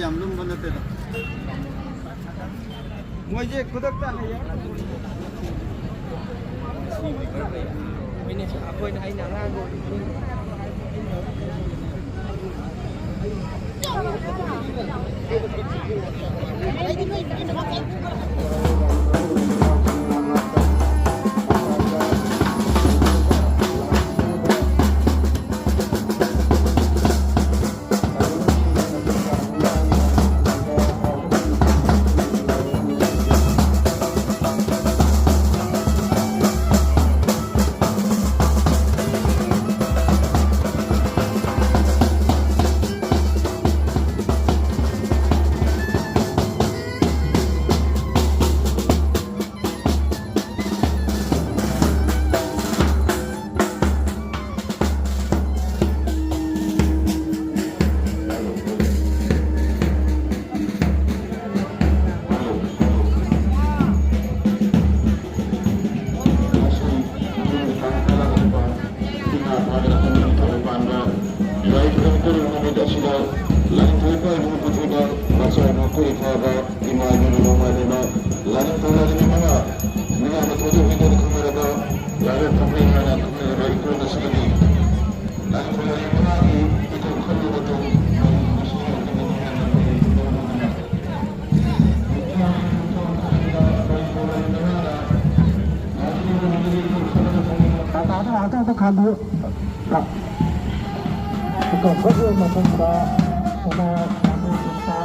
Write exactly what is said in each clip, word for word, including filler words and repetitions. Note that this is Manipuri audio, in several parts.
ꯌꯥꯝ ꯂꯨꯝꯕ ꯅꯠꯇꯦꯗ꯫ ꯃꯣꯏꯁꯦ ꯈꯨꯗꯛꯇ ꯍꯌꯦꯡ꯫ ꯑꯩꯈꯣꯏꯅ, ꯑꯩꯅ ꯑꯉꯥꯡꯗꯣ ꯂꯥꯏꯅꯤꯡꯊꯧ ꯄꯥꯏꯕꯕꯨ ꯄꯨꯊꯣꯛꯄ ꯃꯆꯥ ꯑꯃ ꯀꯨꯏ ꯐꯥꯕ ꯏꯃꯥ ꯏꯕꯦꯟꯅ ꯅꯣꯡꯃꯥꯏꯕ ꯂꯥꯏꯅꯤꯡꯊꯧ ꯂꯥꯏꯔꯦꯝꯕꯤ ꯃꯉꯥ, ꯃꯉꯥ ꯃꯊꯣꯏꯗ ꯍꯨꯏꯗꯣꯟ ꯈꯪꯅꯔꯕ ꯂꯥꯏꯔꯦꯝ ꯐꯝꯂꯦꯟ ꯍꯥꯏꯅ ꯈꯪꯅꯔꯕ ꯏꯀꯣꯟ ꯑꯁꯤꯗꯒꯤ ꯂꯥꯏꯅꯤꯡꯊꯧ ꯂꯥꯏꯔꯦꯝꯕꯤ ꯃꯉꯥꯒꯤ ꯏꯀꯣꯟ ꯈꯪꯅꯕ ꯇꯧ ꯇꯥꯇꯥꯗ ꯉꯥꯏꯍꯥꯛꯇꯪ ꯑꯝꯇ ꯈꯥꯝꯕꯤꯌꯨ꯫ ꯀꯛꯈ꯭ꯔꯕ ꯃꯇꯨꯡꯗ ꯁꯣꯃꯥ ꯁꯥꯃꯨ ꯁꯤꯡꯁꯥ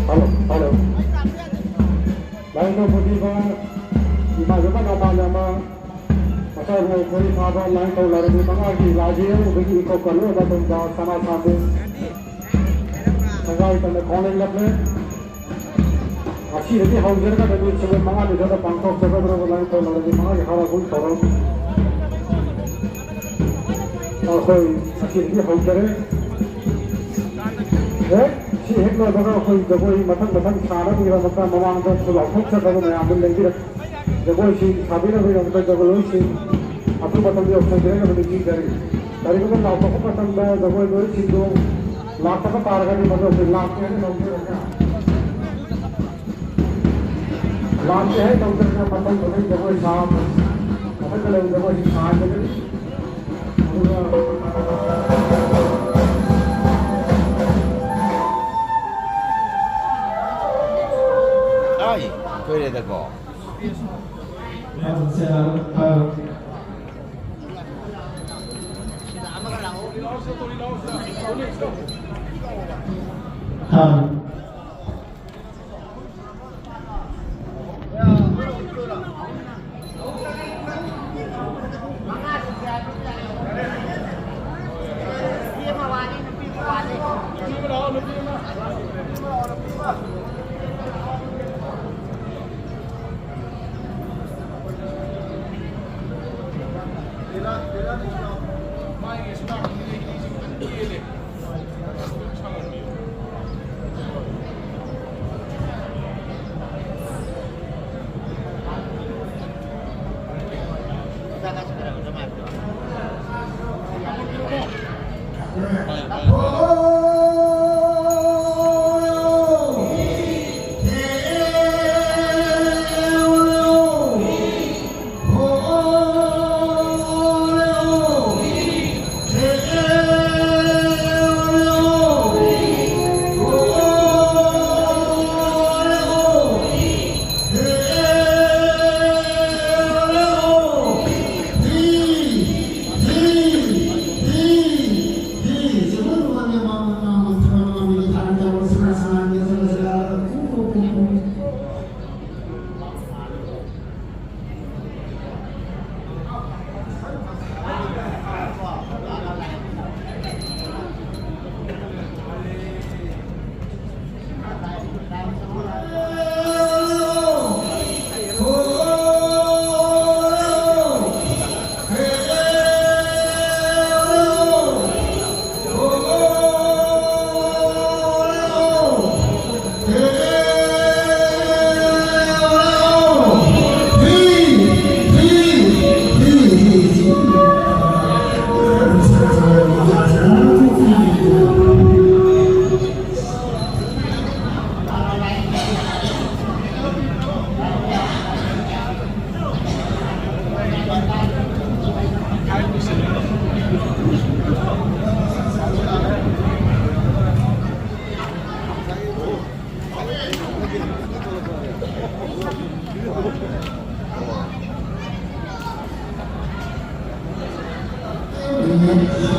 ꯍꯜꯂꯣ, ꯍꯜꯂꯣ꯫ ꯂꯥꯏꯅꯤꯡꯊꯧ ꯄꯨꯊꯤꯕ ꯏꯃꯥ ꯏꯕꯦꯝꯃ ꯅꯣꯡꯃꯥꯏ ꯑꯃ ꯃꯆꯥꯕꯨ ꯈꯣꯏ ꯐꯥꯕ ꯂꯥꯏꯅꯤꯡꯊꯧ ꯂꯥꯏꯔꯦꯝꯕꯤ ꯃꯉꯥꯒꯤ ꯂꯥꯏ ꯌꯦꯛꯎꯕꯒꯤ ꯏꯀꯣꯛ ꯀꯜꯂꯨꯕ ꯃꯇꯝꯗ ꯁꯅꯥ ꯁꯥꯕꯨ ꯁꯪꯒꯥꯏ ꯇꯝꯅ ꯈꯣꯡꯂꯦꯟꯂꯛꯂꯦ꯫ ꯉꯁꯤꯗꯒꯤ ꯍꯧꯖꯔꯒ ꯅꯨꯃꯤꯠ ꯁꯤꯕꯨ ꯃꯉꯥꯅꯤ ꯊꯣꯛꯅ ꯄꯥꯡꯊꯣꯛꯆꯒꯗꯧꯔꯕ ꯂꯥꯏꯅꯤꯡꯊꯧ ꯂꯥꯏꯔꯦꯝꯕꯤ ꯃꯉꯥꯒꯤ ꯍꯔꯥꯎ ꯀꯨꯝꯍꯩ ꯊꯧꯔꯝ ꯑꯩꯈꯣꯏ ꯉꯁꯤꯗꯒꯤ ꯍꯧꯖꯔꯦ꯫ ꯍꯦꯛ ꯁꯤ ꯍꯦꯛ ꯂꯣꯏꯕꯒ ꯑꯩꯈꯣꯏ ꯖꯒꯣꯏ ꯃꯊꯪ ꯃꯊꯪ ꯁꯥꯅꯕꯒꯤꯗꯃꯛꯇ ꯃꯃꯥꯡꯗ ꯂꯥꯎꯊꯣꯛꯆꯗꯕ ꯃꯌꯥꯝꯗꯨ ꯂꯦꯡꯕꯤꯔꯛ-, ꯖꯒꯣꯏꯁꯤ ꯁꯥꯕꯤꯅꯕꯒꯤꯗꯃꯛꯇ ꯖꯒꯣꯏꯂꯣꯏꯁꯤꯡ ꯑꯊꯨꯕ ꯃꯇꯝꯗ ꯌꯧꯁꯤꯟꯕꯤꯔꯛꯅꯕ ꯅꯤꯡꯁꯤꯡꯖꯔꯤ꯫ ꯀꯔꯤꯒꯨꯝꯕ ꯂꯥꯎꯊꯣꯛꯄ ꯃꯇꯝꯗ ꯖꯒꯣꯏꯂꯣꯏꯁꯤꯡꯗꯨ ꯂꯥꯛꯇꯕ ꯇꯥꯔꯒꯗꯤ ꯃꯗꯨ ꯑꯩꯈꯣꯏ ꯂꯥꯛꯇꯦ ꯍꯥꯏꯅ ꯂꯧꯖꯔꯒ ꯂꯥꯛꯇꯦ ꯍꯥꯏ ꯇꯧꯗꯅ ꯃꯊꯪ ꯃꯊꯪ ꯖꯒꯣꯏ ꯁꯥ-, ꯃꯊꯪꯗ ꯂꯩꯕ ꯖꯒꯣꯏꯁꯤꯡ ꯁꯥꯍꯟꯒꯗꯕꯅꯤ꯫ ꯑꯗꯨꯒ ꯑꯥꯏ, ꯁꯣꯏꯔꯦꯗꯀꯣ꯫ ꯍꯥ꯫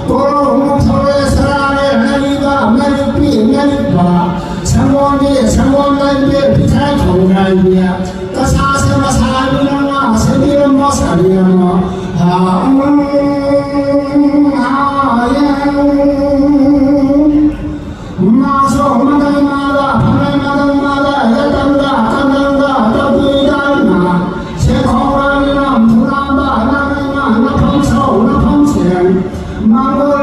ꯀꯣꯔꯧꯅ ꯊꯧꯔꯦ ꯁꯅꯥꯔꯦ ꯅꯔꯤꯕ ꯅꯔꯤꯛꯄꯤ ꯅꯔꯤꯛꯄ ꯁꯪꯒꯣꯝꯕꯤ ꯁꯪꯒꯣꯝ ꯂꯩꯕꯤ ꯄꯤꯊ꯭ꯔꯥꯏ ꯈꯣꯡꯒ꯭ꯔꯥꯏꯕꯤ ꯀꯁꯥꯁꯦ ꯃꯁꯥꯕꯤ ꯅꯪꯅ ꯁꯦꯝꯕꯤꯔꯝꯃꯣ ꯁꯥꯕꯤꯔꯝꯃꯣ꯫ ꯃꯥꯁꯨ ꯃꯗꯩ ꯃꯥꯗ ꯐꯅꯩ ꯃꯗꯩ ꯃꯥꯗ ꯌꯦꯇꯝꯗ ꯀꯟꯗꯪꯗ ꯇꯧꯕꯤꯗꯥꯏꯅ ꯁꯦꯈꯣꯡꯔꯥꯡꯅ ꯊꯨꯔꯥꯝꯕ ꯅꯪꯅ ꯅꯐꯝ ꯁꯧ ꯅꯐꯝ ꯁꯦꯡ ꯃꯥꯡꯒꯣꯜ